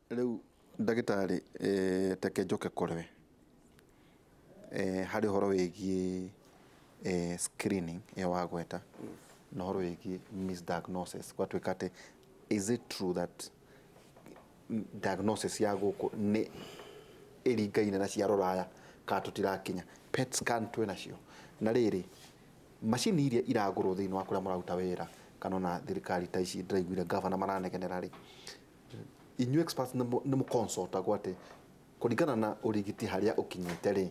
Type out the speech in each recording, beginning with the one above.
Rĩu ndagĩtarĩ, reke njoke kũrĩ we harĩ ũhoro wĩgiĩ screening ĩyo wagweta na ũhoro wĩgiĩ misdiagnosis. Gwatuĩka atĩ, is it true that diagnosis ya gũkũ nĩ ĩringaine na cia rũraya, kana tũtirakinya? PET scan twĩ nacio? Na rĩrĩ, macini iria iragũrwo thĩinĩ wa kũrĩa mũraruta wĩra, kana ona thirikari ta ici ndĩraiguire gavana maranegenera rĩ, inyuĩ experts nĩ mũconsultagwo atĩ kũringana na ũrigiti harĩa ũkinyĩte rĩ,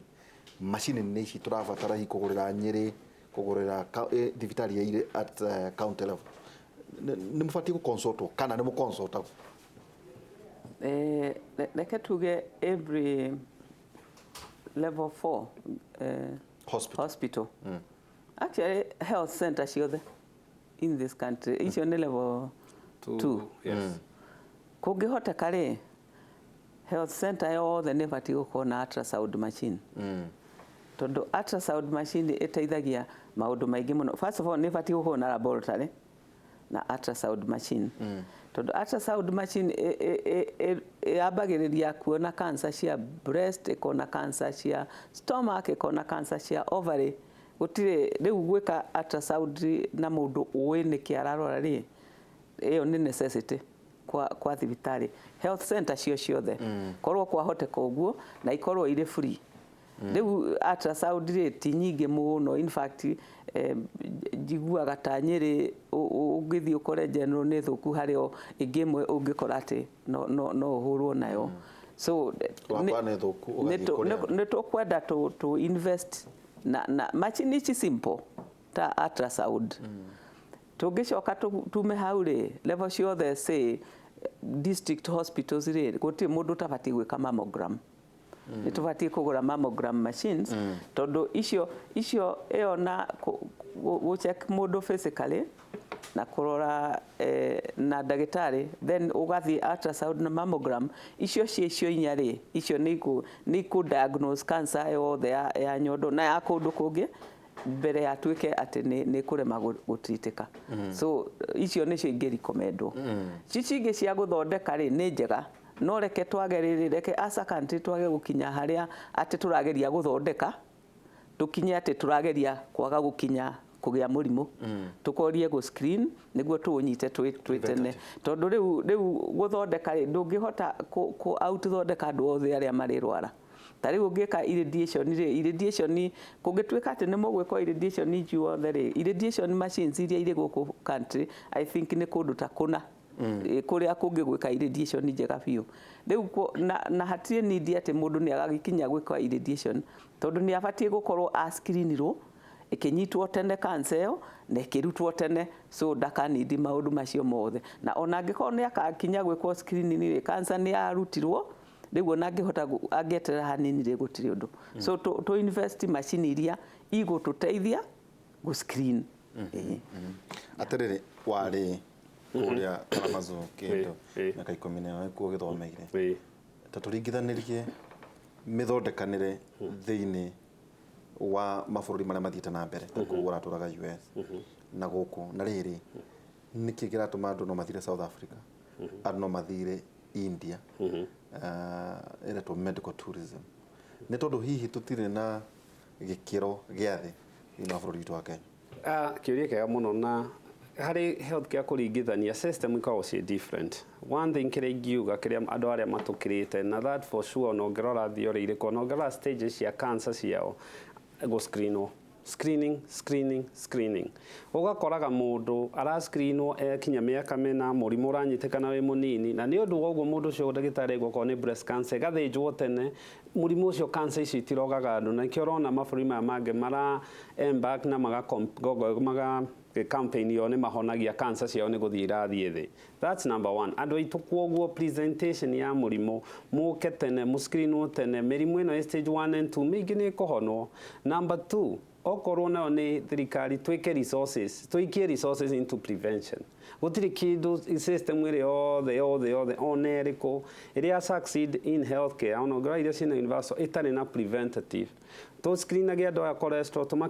macini nĩ ici tũrabatara, hihi kũgũrĩra Nyĩrĩ, kũgũrĩra thibitarĩ iria irĩ at county level? Nĩ mũbatiĩ gũconsultwo kana nĩ mũconsultagwo? Reke tuge every level 4 hospital, hospital. Actually, health center ciothe in this country, icio nĩ level 2. Yes. Kũngĩhoteka rĩ, health center yothe nĩ ĩbatiĩ gũkorwo na ultrasound machine, tondũ ultrasound machine ĩteithagia maũndũ maingĩ mũno. First of all, nĩ ĩbatiĩ gũkorwo na laboratory na ultrasound machine, tondũ ultrasound machine yambagĩrĩria kuona cancer cia breast, ĩkona cancer cia stomach, ĩkona cancer cia ovary. Gũtirĩ rĩu gwĩka ultrasound na mũndũ ũĩ nĩkĩ ararora rĩ, ĩyo nĩ necessity kwa thibitarĩ, health center cio ciothe, korwo kwahoteka ũguo, na ikorwo irĩ free. Rĩu ultrasound rĩ, ti nyingĩ mũno. In fact, njiguaga ta Nyĩrĩ ũngĩthiĩ ũkore general nĩ thũku, harĩ o ĩngĩ ĩmwe ũngĩkora atĩ no ũhũrwo nayo. So Wakora nĩ thũku, ũgathiĩ kũrĩa. Nĩ tũkwenda tũ invest na machine ici simple ta ultrasound. Tũngĩcoka tume hau rĩ, level ciothe, say district hospitals rĩ, gũtirĩ mũndũ ũtabatiĩ gwĩka mammogram. Nĩ tũbatiĩ kũgũra mammogram machines, tondũ icio ĩyo na gũ-check mũndũ physically na kũrora na ndagĩtarĩ, then ũgathiĩ ultrasound na mammogram, icio ciĩ icio inya rĩ, icio nĩ ikũ diagnose cancer yothe ya nyondo na ya kũndũ kũngĩ mbere ya tuĩke atĩ nĩ kũrema gũtritĩka. So icio nĩcio ingĩ recommendwo. Ici ingĩ cia gũthondeka rĩ, nĩ njega, no reke twage rĩrĩ, reke as a country twage gũkinya harĩa atĩ tũrageria gũthondeka, tũkinye atĩ tũrageria kwaga gũkinya kũgĩa mũrimũ, tũkorie gũ screen nĩguo tũũnyite twĩ tene, tondũ rĩu gũthondeka rĩ, ndũngĩhota kũ out thondeka andũ othe arĩa marĩrwara. Ta rĩu ũngĩka irradiation rĩ, irradiation kũngĩtuĩka atĩ nĩ mũgwĩkwo irradiation inyuothe rĩ, irradiation machines iria irĩ gũkũ country, I think nĩ kũndũ ta kũna kũrĩa kũngĩ gwĩka irradiation njega biũ. Rĩu na hatirĩ need atĩ mũndũ nĩ agagĩkinya gwĩka irradiation, tondũ nĩ abatiĩ gũkorwo a screenirwo, ĩkĩnyitwo tene cancer ĩyo na ĩkĩrutwo tene, so ndakanindi maũndũ macio mothe. Na ona angĩkorwo nĩ akakinya gwĩkwo screening rĩ, cancer nĩ yarutirwo rĩu, ona angĩhota angĩeterera hanini rĩ, gũtirĩ ũndũ. So to invest macini iria igũtũteithia gũ screen. Ĩĩ. Atĩrĩrĩ, warĩ kũrĩa Kalamazoo kĩndũ mĩaka 14 kuo gĩthomeire. Ta tũringithanĩrie mĩthondekanĩre thĩinĩ wa mabũrũri marĩa mathiĩte na mbere, ta kũu ũratũraga US na gũkũ. Na rĩrĩ, nĩkĩ kĩratũma andũ no mathire South Africa, andũ no mathire India, ĩretwo medical tourism? Nĩ tondũ hihi tũtirĩ na gĩkĩro gĩa thĩ thĩinĩ wa bũrũri witũ wa Kenya? Ah, kĩũria kĩega mũno. Na harĩ healthcare kũringithania, system ikoragwo ciĩ different. One thing kĩrĩa ingiuga, kĩrĩa andũ arĩa matũkĩrĩte na that for sure, ona ũngĩrora theory irĩkũ, ona ũngĩrora stages cia cancer ciao, gũ-screenwo, screening, screening, screening. Ũgakoraga mũndũ arascreenwo ekinya mĩaka mĩna, mũrimũ ũranyitĩkana wĩ mũnini, na nĩ ũndũ wa ũguo mũndũ ũcio ndagĩtarĩ aigua okorwo nĩ breast cancer, ĩgathĩnjwo tene mũrimũ ũcio. Cancer icio itirogaga andũ, na nĩkĩo ũrona mabũrũri maya mangĩ mara embark na maga campaign yao nĩ mahonagia cancer ciao, nĩ gũthiĩ irathiĩ thĩ. That's number one. Andũ aitũ kwoguo, presentation ya mũrimũ, mũke tene, mũscreenwo tene. Mĩrimũ ĩno ya stage 1 and 2 mĩingĩ nĩ ĩkũhonwo. Number two, okorwo nayo nĩ thirikari, twĩke resources, tũikie resources into prevention. Gũtirĩ kĩndũ, system ĩrĩa yothe yothe yothe ona ĩrĩkũ ĩrĩa succeed in healthcare, ona ũngĩrora iria ciĩna universal, ĩtarĩ na preventative. Tũ screenage andũ aya cholesterol, tũma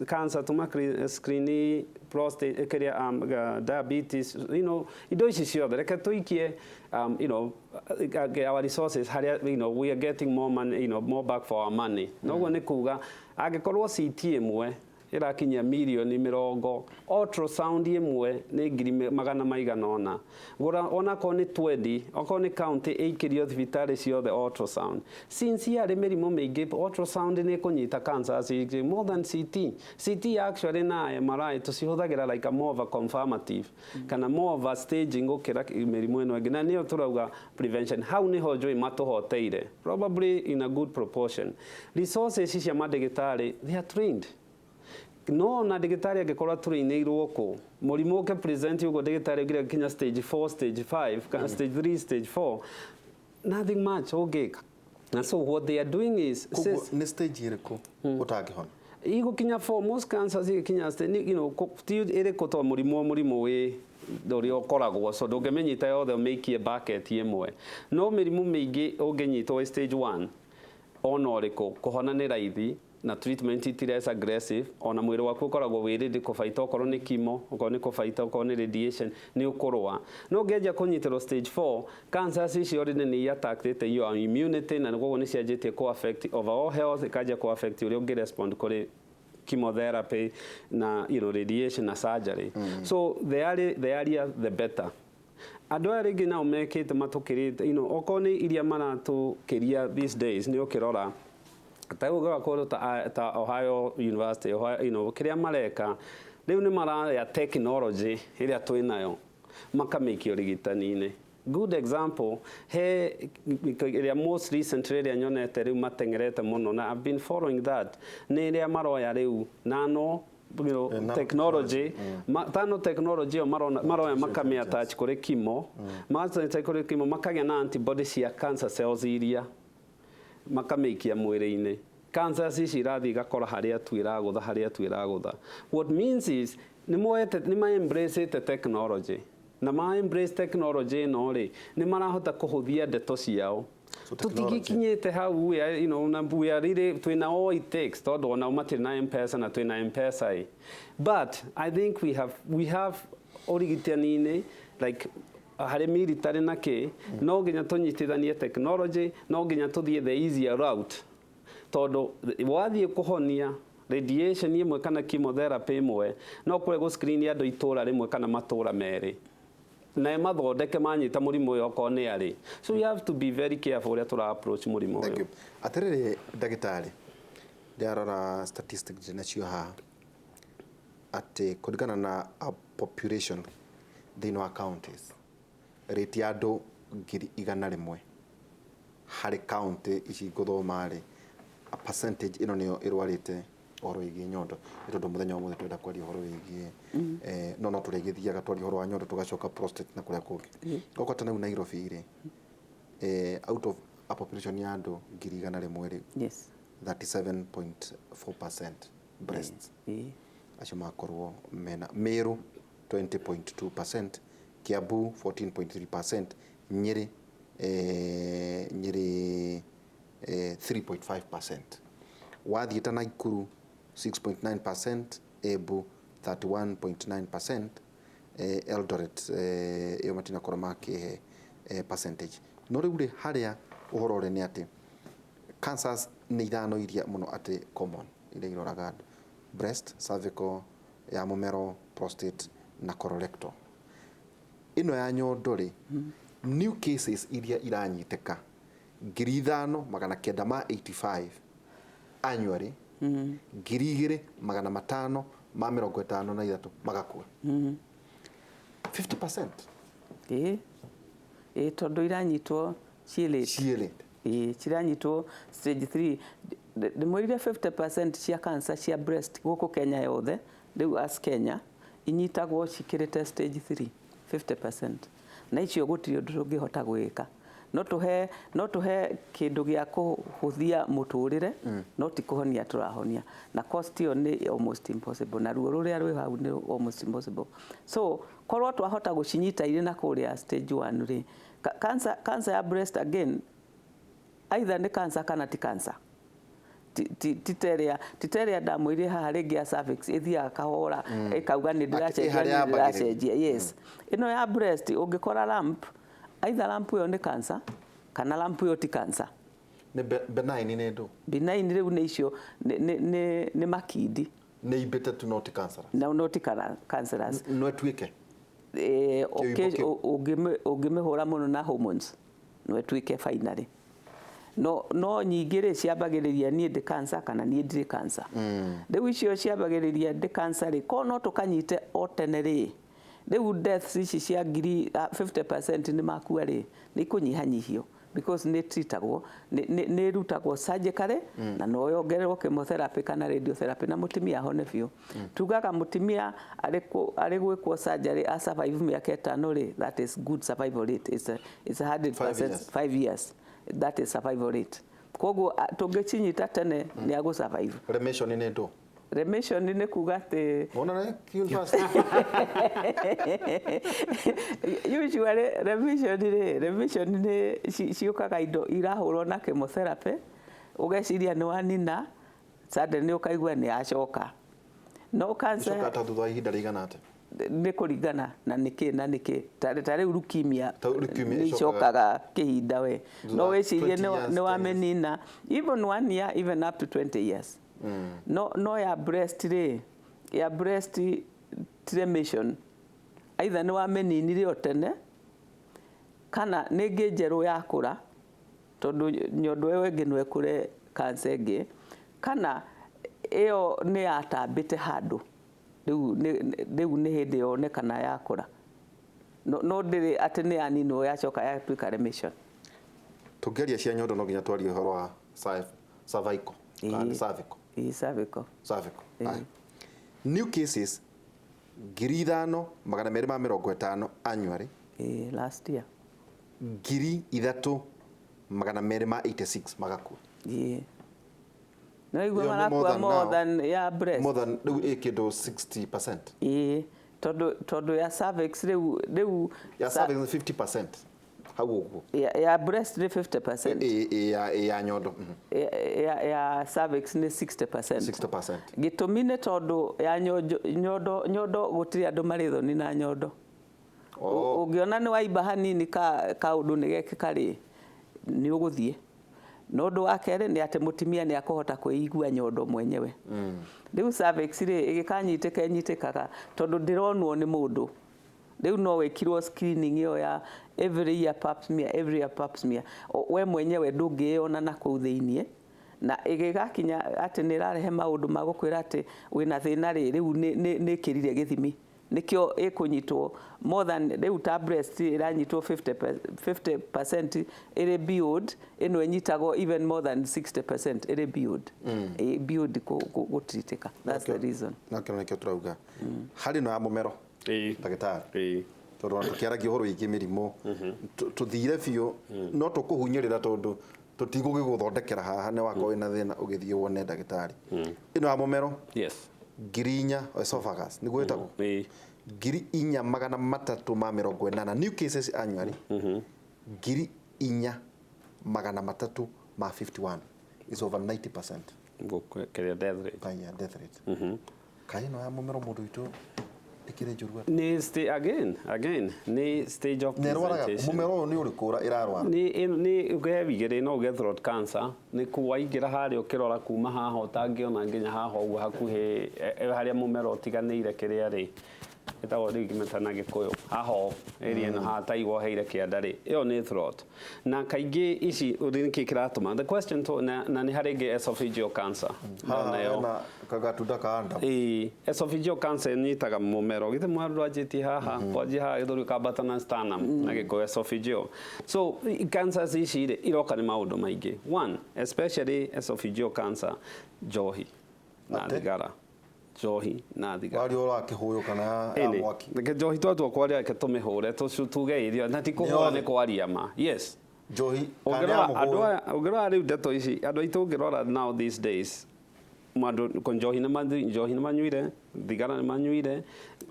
cancer, tũma screen prostate, kĩrĩa diabetes, indo ici ciothe. Reke tũikie our resources harĩa we are getting more money, more back for our money. Noguo nĩ kuga angĩkorwo CT ĩmwe ĩrakinyia mirioni 20, ultrasound ĩmwe nĩ ngiri magana maigana ũna, gũra onakorwo nĩ 20, okorwo nĩ county ĩikĩrio thibitarĩ ciothe ultrasound. Since harĩ mĩrimũ mĩingĩ, ultrasound nĩ ĩkũnyita cancers ingĩ more than CT. CT actually na MRI tũcihũthagĩra like a more of a confirmative kana more of a staging gũkĩra mĩrimũ ĩno ĩngĩ, na nĩyo tũrauga prevention. Hau nĩho njũĩ matũhoteire probably in a good proportion. Resources cia mandagĩtarĩ, they are trained, no na ndagĩtarĩ angĩkorwo atũrĩinĩirwo kũ mũrimũ ũke present ũguo, ndagĩtarĩ ũngĩrĩa kinya stage 4, stage 5 kana stage 3, stage 4, nothing much ũngĩka. Na so what they are doing is Koguo nĩ stage ĩrĩkũ ũtangĩhona? Igũkinya 4, most cancers igĩkinya stage ti ĩrĩkũ, to mũrimũ wĩ ũrĩa ũkoragwo, so ndũngĩmĩnyita yothe ũmĩikie bucket ĩmwe, no mĩrimũ mĩingĩ ũngĩnyitwo wĩ stage 1 ona ũrĩkũ, kũhona nĩ raithi na treatment ti less aggressive, ona mwĩrĩ waku ũkoragwo wĩ ready kũbaita, okorwo nĩ chemo, okorwo nĩ kũbaita, okorwo nĩ radiation, nĩ ũkũrũa. No ũngĩanjia kũnyitĩrwo stage 4, cancers icio already nĩ attackĩte your immunity, na koguo nĩ cianjĩtie kũ affect overall health, ikanjia kũ affect ũrĩa ũngĩ respond kũrĩ chemotherapy na radiation na surgery. So the earlier the better. Andũ aya rĩngĩ nao mekĩte matũkĩrĩte, okorwo nĩ iria maratũkĩria these days, nĩ ũkĩrora ta ũngĩrora kũndũ ta Ohio University, Ohio, kĩrĩa mareka rĩu nĩ maraya technology ĩrĩa twĩ nayo makamĩikia ũrigitani-inĩ. Good example he ĩrĩa most recent ĩrĩa nyonete rĩu mateng'erete mũno, na I've been following that, nĩ ĩrĩa maroya rĩu nano nano technology, tano technology ĩyo maroya makamĩ attach kũrĩ chemo, attach kũrĩ chemo, makagĩa na antibody cia cancer cells iria makamĩikia mwĩrĩ-inĩ. Cancers ici irathiĩ igakora harĩa tu iragũtha, harĩa tu iragũtha. What means is nĩ moete, nĩ ma embrace technology, na ma embrace technology ĩno rĩ, nĩ marahota kũhũthia ndeto ciao. So technology. Tũtigikinyĩte hau we are, na we are really twĩna all it takes, tondũ ona matirĩ na M-Pesa na twĩna M-Pesa ĩ. But I think we have ũrigitani-inĩ like harĩ military na kĩ, no nginya tũnyitithanie technology, no nginya tũthiĩ the easier route, tondũ wathiĩ kũhonia radiation ĩmwe kana chemotherapy ĩmwe, no kũrĩ gũ screen andũ itũra rĩmwe kana matũra merĩ na mathondeke manyita mũrimũ ũyũ okorwo nĩ arĩ. So we have to be very careful ũrĩa tũra approach mũrimũ Thank ũyũ. you. Atĩrĩrĩ ndagĩtarĩ, ndĩrarora statistics nacio haha atĩ kũringana na a population thĩinĩ wa counties, rate ya andũ 100,000 harĩ county ici ngũthoma rĩ, a percentage ĩno nĩyo ĩrwarĩte ũhoro wĩgiĩ nyondo. Nĩ tondũ mũthenya wa ũmũthĩ tũrenda kwaria ũhoro wĩgiĩ no tũrĩgĩthiaga twaria ũhoro wa nyondo, tũgacoka prostate na kũrĩa kũngĩ. Okorwo ta rĩu Nairobi rĩ, out of a population ya andũ 100,000 rĩ, 37.4% breasts acio makorwo mena. Meru 20.2%, Kiambu 14.3%, Nyeri Nyeri 3.5%. Wathiĩ ta Nakuru 6.9%, Embu 31.9%, Eldoret ĩyo matinakorwo makĩhe percentage. No rĩu rĩ, harĩa ũhoro ũrĩ nĩ atĩ cancers nĩ ithano iria mũno atĩ common iria iroraga andũ: breast, cervical, ya mũmero, prostate na colorectal. Ĩno ya nyondo rĩ, new cases iria iranyitĩka 5,985 annually, 2,553 magakua, 50%. Ĩĩ, tondũ iranyitwo ciĩ late. Ciĩ late. Ĩĩ, ciranyitwo stage 3. Ndĩmwĩrire 50% cia cancer cia breast gũkũ Kenya yothe rĩu, as Kenya, inyitagwo cikĩrĩte stage 3, 50%, na icio gũtirĩ ũndũ tũngĩhota gwĩka. No tũhe kĩndũ gĩa kũhũthia mũtũrĩre, no ti kũhonia tũrahonia, na cost ĩyo nĩ almost impossible, na ruo rũrĩa rwĩ hau nĩ almost impossible. So korwo twahota gũcinyita irĩ na kũrĩa stage 1 rĩ, cancer ya breast again, either nĩ cancer kana ti cancer. Ti ta ĩrĩa ndamwĩrire haha rĩngĩ ya cervix ĩthiaga kahora ĩkauga nĩ ndĩracenjia, harĩa nĩ yambagĩrĩria. ndĩracenjia. Yes, ĩno ya breast ũngĩkora lump, either lump ĩyo nĩ cancer kana lump ĩyo ti cancer. Nĩ benign nĩ ndũ? Benign rĩu nĩ icio nĩ makindi. Nĩ imbĩte tu, not cancerous. Na no ti cancerous. No ĩtuĩke Eh, kĩimbo kĩu. Ũngĩmĩhũra mũno na hormones no ĩtuĩke finally. No nyingĩ rĩ, ciambagĩrĩria niĩ ndĩ cancer kana niĩ ndirĩ cancer. Rĩu icio ciambagĩrĩria ndĩ cancer rĩ, ko no tũkanyite o tene rĩ, rĩu deaths ici cia ngiri 50% nĩ makua rĩ, nĩ ikũnyihanyihio because nĩ treatagwo, nĩ ĩrutagwo surgically na no yongererwo chemotherapy kana radiotherapy na mũtumia ahone biũ. Tugaga mũtumia arĩ gwĩkwo surgery a survive mĩaka 5 rĩ, that is good survival rate. It's a 100%. 5 years. 5 years, that is survival rate. Koguo tũngĩcinyita tene nĩ agũ survive. Remission nĩ ndũ? Remission nĩ kuga atĩ Wona nĩ university. Usually remission rĩ, remission nĩ ciũkaga indo irahũrwo na chemotherapy, ũgeciria nĩ wanina, suddenly ũkaigua nĩ yacoka no cancer. Icoka ta thutha wa ihinda rĩigana atĩa? Nĩ kũringana na nĩkĩ na nĩkĩ. Ta rĩu leukemia Ta leukemia nĩ ĩcokaga icokaga kĩhinda we thutha no wa wĩcirie 20 years, nĩ 10 years. wamenina, even one year, even up to 20 years. No ya breast rĩ, ya breast ti remission, either nĩ wameninire o tene kana nĩ ĩngĩ njerũ yakũra, tondũ nyondo ĩyo ĩngĩ no ĩkũre cancer ĩngĩ, kana ĩyo nĩ yatambĩte handũ rĩu nĩ hĩndĩ yonekana yakũra. No ndĩrĩ atĩ nĩ yaninwo yacoka yatuĩka remission. Tũngĩaria cia nyondo no nginya twarie ũhoro wa cervical kana nĩ cervical? Ĩĩ, cervical. Cervical. Aye. New cases 5250 annually. Ĩĩ, last year. 3286 magakua. Ĩĩ, no igua Ĩyo nĩ marakua more than more now. than ya breast. More than rĩu ĩ kĩndũ 60%. Ĩĩ, tondũ ya cervix rĩu Ya cervix nĩ 50% hau ũguo. Ya breast nĩ 50%. Ĩ ya nyondo. Ya cervix nĩ 60%. 60%. Gĩtũmi nĩ tondũ ya nyondo gũtirĩ andũ marĩ thoni na nyondo. Oh. Ũngĩona nĩ waimba hanini ka kaũndũ nĩ gekĩka rĩ, nĩ ũgũthiĩ. No ũndũ wa kerĩ nĩ atĩ mũtumia nĩ akũhota kwĩigua nyondo mwenyewe. Rĩu cervix rĩ, ĩgĩkanyitĩka ĩnyitĩkaga tondũ ndĩronwo nĩ mũndũ. Rĩu no wĩkirwo screening ĩyo ya every year pap smear, every year pap smear. We mwenyewe ndũngĩyona na kũu thĩiniĩ, na ĩgĩgakinya atĩ nĩ ĩrarehe maũndũ ma gũkwĩra atĩ wĩna thĩna rĩ, rĩu nĩ ĩkĩrire gĩthimi, nĩkĩo ĩkũnyitwo more than rĩu ta breast ĩranyitwo 50% ĩrĩ beyond. Ĩno ĩnyitagwo even more than 60% ĩrĩ beyond. Ĩ beyond gũtritĩka. That's the reason. Nakĩo nĩkĩo tũrauga harĩ no ya mũmero, ndagĩtarĩ, tondũ ona tũkĩaragia ũhoro wĩgiĩ mĩrimũ tũthire biũ no tũkũhunyĩrĩra tondũ tũtigũgĩgũthondekera haha. Nĩ wakorwo wĩna thĩna ũgĩthiĩ wone ndagĩtarĩ. Ĩno ya mũmero, 4000, esophagus nĩguo ĩtagwo? Ĩĩ. 4380 new cases annually, 4351 is over 90%. Kĩrĩa death rate. Kaya death rate kaĩ ĩno ya mũmero mũndũ witũ ĩkĩrĩ njũru atĩa? Nĩ again nĩ stage of Na ĩrwaraga presentation. Mũmero ũyũ nĩ ũrĩkũ ĩrarwara? Nĩ ũgeigĩrĩ no ũgĩe throat cancer nĩ ku waingĩra harĩa ũkĩrora kuma haha ũtangĩona nginya haha ũguo hakuhĩ harĩa mũmero ũtiganĩire kĩrĩa rĩ ĩtagwo rĩu ngĩmĩta na Gĩkũyũ haha ũũ, area ĩno haha ta iwoheire kĩanda rĩ, ĩyo nĩ throat. Na kaingĩ ici ũrĩ nĩkĩ kĩratũma the question to, na nĩ harĩ ĩngĩ esophageal cancer. Haha Nayo hena kagatunda ka nda. Ĩĩ, esophageal cancer ĩnyitaga mũmero githĩ mũndũ anjĩtie haha kwanjia haha gĩthũri ũkambata na sternum na Gĩkũyũ esophageal. So cancers ici rĩ iroka nĩ maũndũ maingĩ. One, especially esophageal cancer, njohi na Ate? thigara, njohi na thigara. Waria ũhoro wa kĩhũyũ kana ya Ĩni, mwaki? Reke njohi twatua kwaria, reke tũmĩhũre tuge irio na ti kũhũra. Yothe. Nĩ kwaria ma, yes. Njohi kana nĩ ya Ũngĩrora andũ mũhũyũ? aya, ũngĩrora rĩu ndeto ici andũ aitũ, ũngĩrora now these days mandũ njohi nĩ njohi nĩ manyuire. Thigara nĩ manyuire.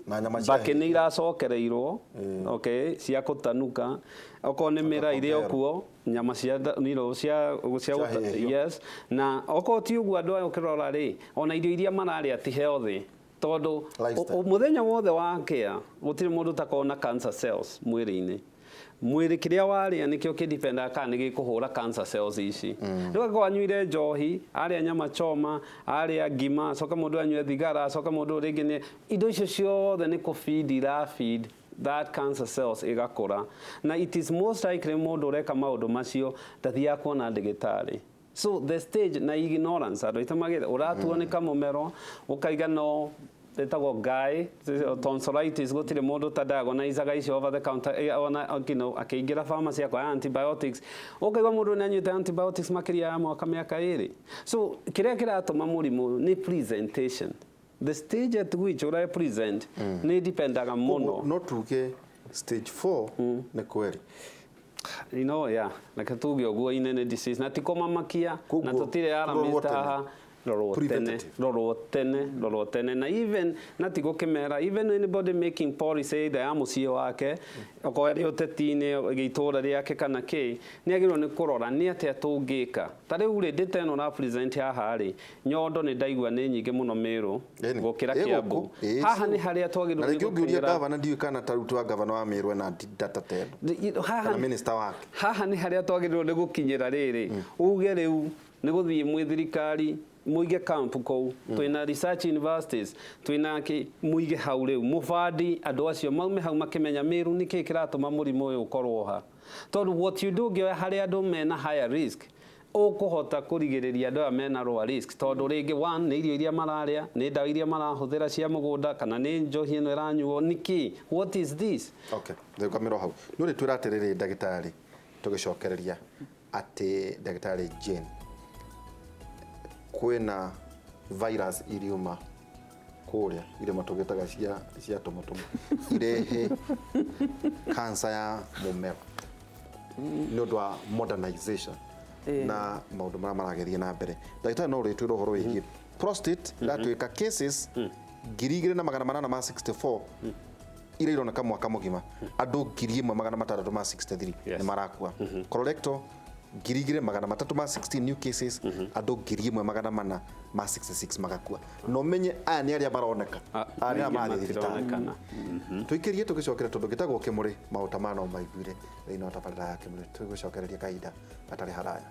Na nyama cia Mbakĩ nĩ iracokereirwo, okay, cia kũtanuka. Okorwo nĩ mĩra irĩ o kuo, nyama cia you know, cia cia Ciahĩhio. Yes, na okorwo ti ũguo, andũ aya ũkĩrora rĩ, ona irio iria mararĩa ti healthy, tondũ Lifestyle. Mũthenya wothe wakĩa gũtirĩ mũndũ ũtakorwo na cancer cells mwĩrĩ-inĩ. Mwĩrĩ kĩrĩa warĩa nĩkĩo kĩdipendaga kana nĩ gĩkũhũra cancer cells ici. Rĩu angĩkorwo anyuire njohi, arĩa nyama choma, arĩa ngima, acoka mũndũ anyue thigara, acoka mũndũ rĩngĩ nĩ indo icio ciothe nĩ kũ feed ira feed that cancer cells igakũra. Na it is most likely mũndũ ũreka maũndũ macio ndathiaga kuona ndagĩtarĩ. So the stage na ignorance, andũ aitũ magĩte ũratuo nĩ kamũmero, ũkaiga no ĩtagwo guy tonsillitis, gũtirĩ mũndũ ta diagonaizaga icio over the counter, ona akĩingĩra pharmacy akoya antibiotics, ũkaigua mũndũ nĩ anyuĩte antibiotics makĩria ya mwaka, mĩaka 2. So kĩrĩa kĩratũma mũrimũ nĩ presentation. The stage at which ũra present nĩ dipendaga mũno. No tuge stage 4 nĩ kweri? Yeah, reke tuge ũguo, inene disease na ti kũmamakia na Koguo, tũtirĩ tũrorwo alarmist tene. Haha rorwo tene. Preventative. Rorwo tene, rorwo tene. Na even na ti gũkĩmera, even anybody making policy either ya mũciĩ wake, okorwo arĩ ũteti-inĩ, gĩitũra rĩake kana kĩ, nĩ agĩrĩirwo nĩ kũrora nĩ atĩa tũngĩka. Ta rĩu rĩ, ndĩta ĩno ra present haha rĩ, nyondo nĩ ndaigua nĩ nyingĩ mũno Mĩrũ Ĩni. gũkĩra Ĩ Kiambu. gũkũ, ĩ Haha nĩ harĩa twagĩrĩirwo Na nĩ rĩngĩ ũngĩũria gũkinyĩra. gavana, ndiũĩ kana ta rĩu twa gavana wa Mĩrũ ena data ta ĩno Haha kana minister wake. Haha nĩ harĩa twagĩrĩirwo nĩ gũkinyĩra rĩrĩ, uge rĩu nĩ gũthiĩ mwĩ thirikari mũige camp kũu. Twĩna research universities, twĩna kĩ, mũige hau rĩu mũbandi andũ acio maume hau makĩmenya Mĩrũ nĩkĩ kĩratũma mũrimũ ũyũ ũkorwo ha, tondũ what you do, ũngĩoya harĩa andũ mena higher risk, ũkũhota kũrigĩrĩria andũ aya mena lower risk, tondũ rĩngĩ one nĩ irio iria mararĩa, nĩ ndawa iria marahũthĩra cia mũgũnda, kana nĩ njohi ĩno ĩranyuo, nĩkĩ, what is this? Okay, rĩu hau nĩ ũrĩ twĩra atĩrĩrĩ, ndagĩtarĩ, tũgĩcokereria atĩ ndagĩtarĩ Jane, kwĩna virus iriuma kũrĩa irĩma tũgĩtaga cia tũmũtũmũ irehe cancer ya mũmero nĩ ũndũ wa modernization na maũndũ marĩa maragĩthiĩ na mbere. Ndagĩtarĩ, no ũrĩtwĩra ũhoro wĩgiĩ prostate ĩratuĩka cases 2864 iria ironeka mwaka mũgima, andũ 1663 nĩ marakua. Colorectal, 2316 new cases, andũ 1466 magakua. Na ũmenye aya nĩ arĩa maroneka. Ah, aya nĩ arĩa aingĩ marathiĩ thibitarĩ. matironekana. Tũikĩrie tũgĩcokere, tondũ gĩtagwo kĩmũrĩ maũta mana no maiguire thĩinĩ wa tabarĩra ya kĩmũrĩ. Tũgũcokereria kahinda gatarĩ haraya.